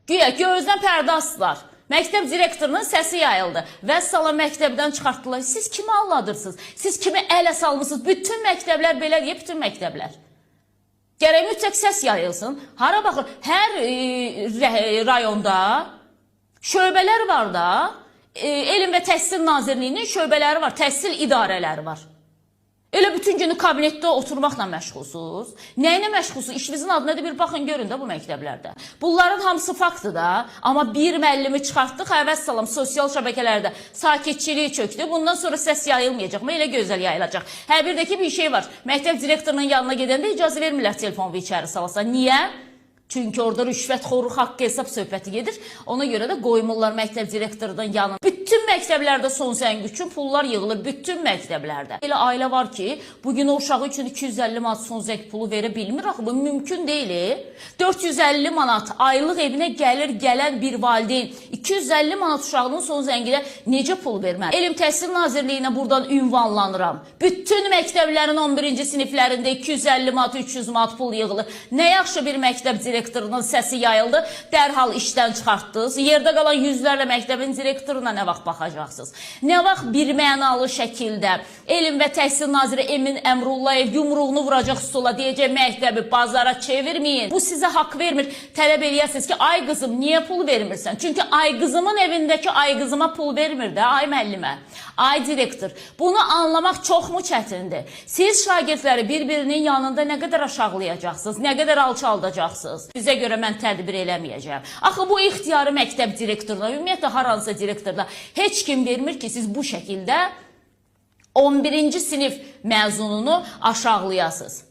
Güya gözdən pərdə asdılar. Məktəb direktorunun səsi yayıldı. Vəssalam, məktəbdən çıxartdılar. Siz kimi aldadırsınız? Siz kimi ələ salmısınız? Bütün məktəblər belə deyə, bütün məktəblər. Gərək mütləq səs yayılsın. Hara baxır? Hər rayonda şöbələr var da. Elm və Təhsil Nazirliyinin şöbələri var, təhsil idarələri var. Elə bütün günü kabinetdə oturmaqla məşğulsunuz. Nə ilə məşğulsunuz? İşinizin adı nədir? Bir baxın görün də bu məktəblərdə. Bunların hamısı faktdır da. Amma bir müəllimi çıxartdıq, hə vəssalam, sosial şəbəkələrdə sakitçilik çökdü. Bundan sonra səs yayılmayacaq mı? Elə gözəl yayılacaq. Hə bir də ki bir şey var. Məktəb direktorunun yanına gedəndə icazə vermirlər telefonu içəri salasan. Niyə? Çünki orada rüşvətxorluq, haqq hesab söhbəti gedir. Ona görə də qoymurlar məktəb direktorunun yanına. Bütün məktəblərdə son zəng üçün pullar yığılır, bütün məktəblərdə. Elə ailə var ki, bugün o uşağı üçün 250 manat son zəng pulu verə bilmir axı, bu mümkün deyil. 450 manat aylıq evinə gəlir gələn bir valideyn 250 manat uşağının son zənginə necə pul verməli? Elm Təhsil Nazirliyinə buradan ünvanlanıram. Bütün məktəblərin 11-ci siniflərində 250 manat, 300 manat pul yığılır. Nə yaxşı bir məktəb direktorunun səsi yayıldı, dərhal işdən çıxartdınız. Yerdə qalan yüzlərlə məktəbin direktoruna nə vaxt baxacaqsınız? Nə vaxt bir mənalı şəkildə Elm və Təhsil Naziri Emin Əmrullayev yumruğunu vuracaq stola, deyəcək məktəbi bazara çevirməyin. Bu sizə haqq vermir. Tələb eləyəsiniz ki, ay qızım niyə pul vermirsən? Çünki ay qızımın evindəki ay qızıma pul vermir də, ay müəllimə, ay direktor. Bunu anlamaq çoxmu çətindir? Siz şagirdləri bir-birinin yanında nə qədər aşağılayacaqsınız, nə qədər alçaldacaqsınız? Sizə görə mən tədbir eləməyəcəyəm. Axı bu ixtiyarı məktəb direktoruna, ümumiyyətlə hər hansısa direktoruna heç kim vermir ki, siz bu şəkildə 11-ci sinif məzununu aşağılayasınız.